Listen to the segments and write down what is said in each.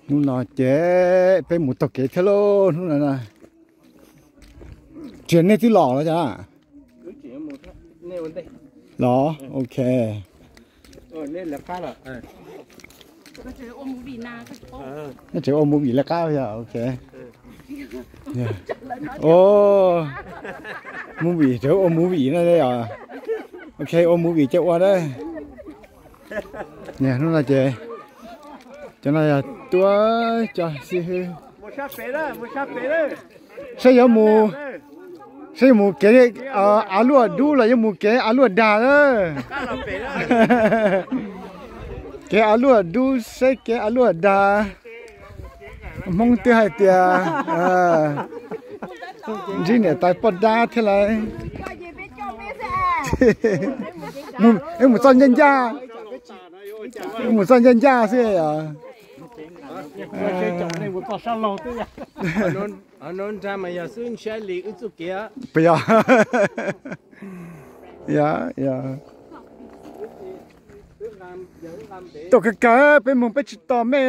Hnub no ces peb mus taug kev thiab lauj, hnub no na. Tsis yog nej twb los los cas? Los, ok. Nej tseem ua movie lawv qab yog, ok. Movie, tseem ua movie no yog. Ok, ua movie ces ua na. Hnub no ces cov no yog tuaj cov xib hwb. Saib yuav mus, saib yuav mus kev av luaj dub los yuav mus kev av luaj dag na. Kev av luaj dub saib kev av luaj dag. Hmoob twb hais tias ntsib niam tais poj dab thiab lauj. Mus txoj ncaj ncaj, mus txoj ncaj ncaj xwb os. Puas yog? Yog, yog. Tuaj kawg kawg, peb mus peb tsis tos mej.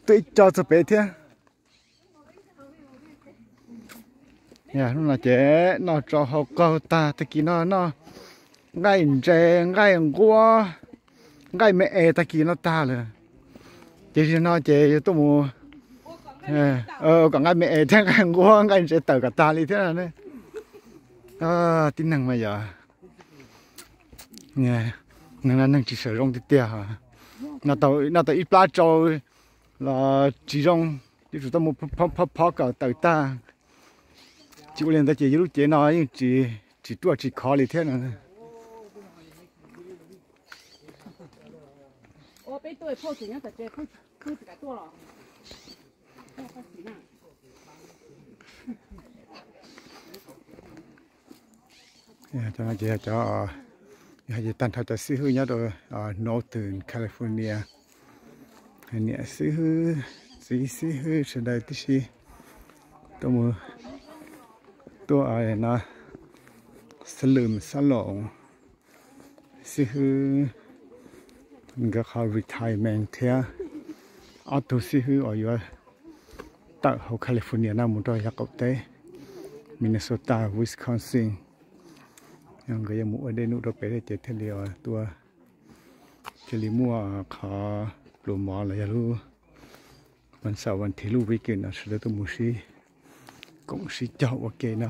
Tuaj ib co txog pem thiab. Hnub no ces noj tsau hau qaug tag, tag kis no noj nqaij ntses, nqaij nquab, nqaij me es tag kis no tag lawm. Ces zaum no ces yuav tuaj mus ua kom nqaij me es thiab nqaij nquab nqaij ntses tawm kom tag li thiab. Tib neeg mas yog neeg, neeg tsis sawv zoo tiag tiag. Noj tau ib plab tsau los tsis zoo, yuav tsum tuaj mus phob phob kom tawm tag. Tsis ua li ntawd ces yus lub cev no yeej tsis ruaj tsis khov li thiab no. Cov no ces yog cov, yog hais tias tag nrho cov xib hwb nyob rau Northern California, niam xib hwb, txiv xib hwb sawv daws tib si tuaj mus, tuaj no xab lwm xab loos, xib hwb nkawd qhov retirement thiab ob tug xib hwb uas yuav tawm hauv California no mus rau yav qaum teb, Minnesota, Wisconsin. Nkawd yuav mus ua dej num rau pem ces thiaj li tuaj, thiaj li muaj qhov pluas mov los yog lub vas xaum vas thiv lub weekend no sawv daws tuaj mus sib koom sib cog ua ke no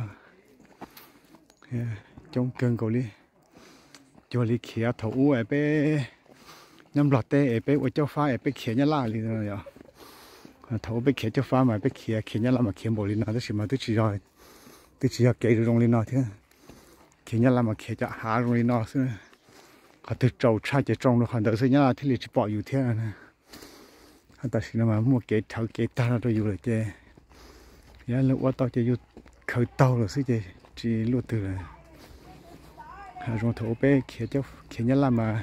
coob kawg nkaus li. Cuag li khiav thaum ub es peb nyob Nplog teb es peb ua caub fab es peb khiav Nyab Laj li no yom. Thaum ub peb khiav caub fab mas peb khiav, khiav Nyab Laj mas khiav npaum li no tab sis mas twb tsis yog, twb tsis yog kev zoo li no thiab. Khiav Nyab Laj mas khiav cov hav zoo li no xwb. Qhov twg tsaus tshaj ces tsoo rau qhov ntawd xwb Nyab Laj thiaj li tsis pom yus thiab. Tam sim no mas muaj kev rhawv kev tag no rau yus lawm ces yog luag ua tau ces yus khaws taug lawm xwb ces tsis luaj twg lawm. Hav zoov thaum ub peb khiav Nyab Laj mas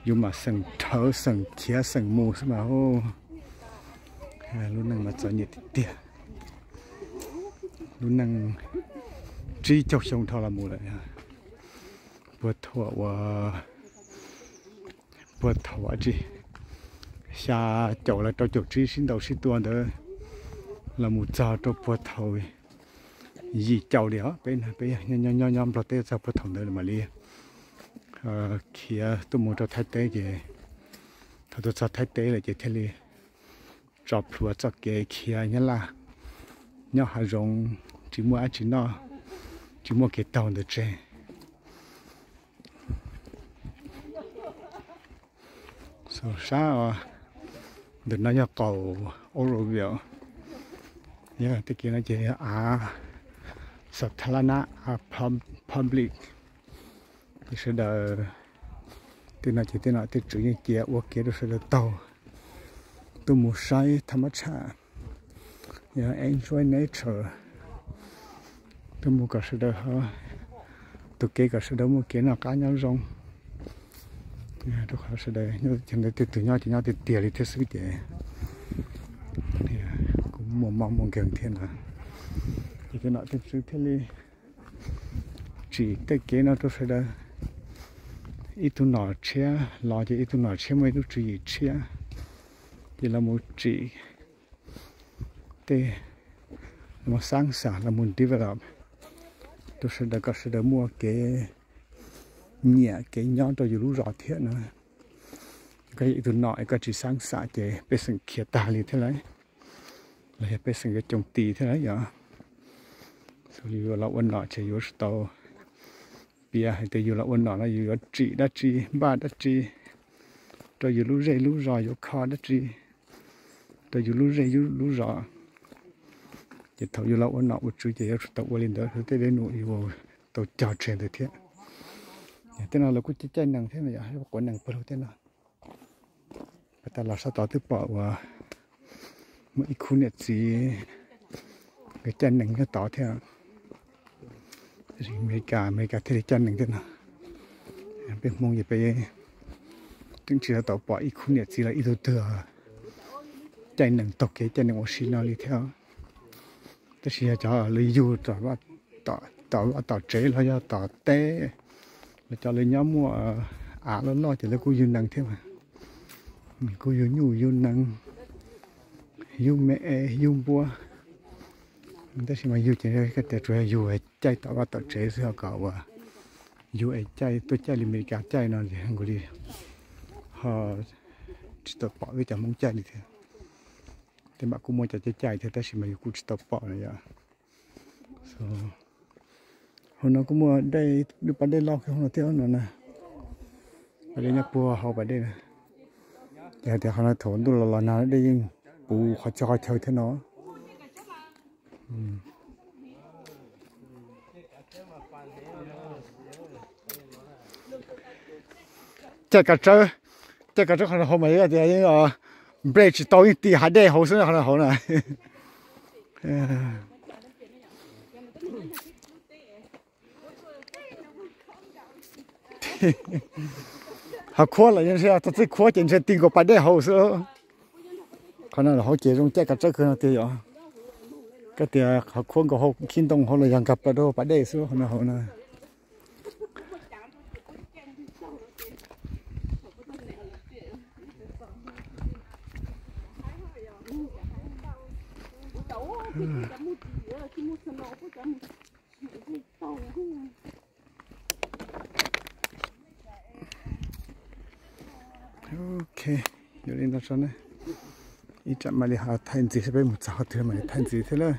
yus mam xeem rhawv xeem khiav xeem mus xwb mas. Lub neej mas txom nyem tiag tiag. Lub neej tsib caug xyoo dhau los mus lawm. Puag thaum uas, puag thaum tsis, xya caum los rau caum tsib sib ntaus sib tua ntawd los mus txog rau puag thaum yim caum li os, peb, peb nyob nyob Nplog teb txog puag thaum ntawd mam li khiav tuaj mus rau Thaib teb ces thaum tuaj txog Thaib teb lawm ces thiaj li tso plhuav txoj kev khiav Nyab Laj, nyob hav zoov tsis muaj dab tsi noj, tsis muaj kev taug ntawd tseg. Sab os, ntawm no yog qaum Oroville, yog tej kev no ces yog av sab tha la na, av public. Sawv daws, tej no ces tej nom tej tswv yeej cia ua kev rau sawv daws taug tuaj mus saib thaj mab tshaj, yog enjoy nature, tuaj mus kom sawv daws, tus kev kom sawv daws muaj kev noj qab nyob zoo. Rau qhov sawv daws nyob ntawd tej tus nyob ces nyob tiag tiag li thiab xwb ces kuj muaj mob muaj nkeeg thiab ntag. Ces tej nom tej tswv thiaj li tsim tej kev no rau sawv daws. Ib tug nom tshiab los ces ib tug nom tshiab muaj ib lub tswv yim tshiab. Ces los mus tsim tej, los mus xaab xam, los mus develop rau sawv daws kom sawv daws muaj kev nyiam kev nyob rau yus lub zos thiab no. Koj yog ib tug nom es koj tsis xaab xam ces pej xeem khiav tag li thiab lauj, los yog pej xeem yuav coo ti thiab lauj yom. Yus los ua nom ces yuav tsum tau piav hais tias yus los ua nom no yus yuav tsim dab tsi, npaj dab tsi rau yus lub zej lub zos, yuav kho dab tsi rau yus lub zej lub zos. Ces thaum yus los ua nom ua tswv ces yuav tsum tau ua li ntawd rau tej dej num yus tau cog tseg ntawd thiab. Tej no lawv kuj caij nees thiab no yom, quav nees pawg lug tej no. Peb tas los sab tod twb pom uas muaj ib khub niam txiv nkawd caij nees nyob tod thiab. Tab sis Amelikas, Amelikas thiaj li caij nees thiab no. Peb Hmoob ces peb twb tsis tau pom ib khub niam txiv los ib tug twg caij nees taug kev caij nees ua si no li thiab. Tab sis yog cov lawv yug tom vaj tom tsev los yog tom teb, los cov lawv nyob muaj av loj loj ces lawv kuj yug nees thiab mas. Kuj yug nyuj yug nees, yug me es yug npua. Tab sis mas yug ces tias tsuas yog yug caij tom vaj tom tsev xwb, ho kom uas yug es caij tuaj caij li Amelikas caij no ces nkaus li ho tsis tau pom wb cov Hmoob caij li thiab. Tej mam kuj muaj cov caij caij thiab tab sis mas yus kuj tsis tau pom no yom. Hauv no kuj muaj dej, lub pas dej loj kiag hauv no thiab no na. Pas dej nyob puag hauv pas dej na. Ces hais tias qhov no thaum ntuj los los nag dej yeej puv qhov chaw qhov chaw thiab no. Caij kav tsawb, caij kav tsawb qhov no hauv mas yog tias yeej nplej tsis tau, yeej ti hav dej hauv xwb qhov no hauv na. Hav khuab lawm, txog txij khuab ces ntshe ti nkaus pas dej hauv xwb. Qhov no hauv ces zoo caij kav tsawb kawg no tiag yom. Koj tias qhov khuab nkaus hauv khib ntoo hauv los yog nkag plaws rau pas dej xwb qhov no hauv na. Ok, yog li no tso na. Ib tsam mam li ho thaij ntxiv saib peb mus txog qhov twg mam li thaij ntxiv thiab lawm.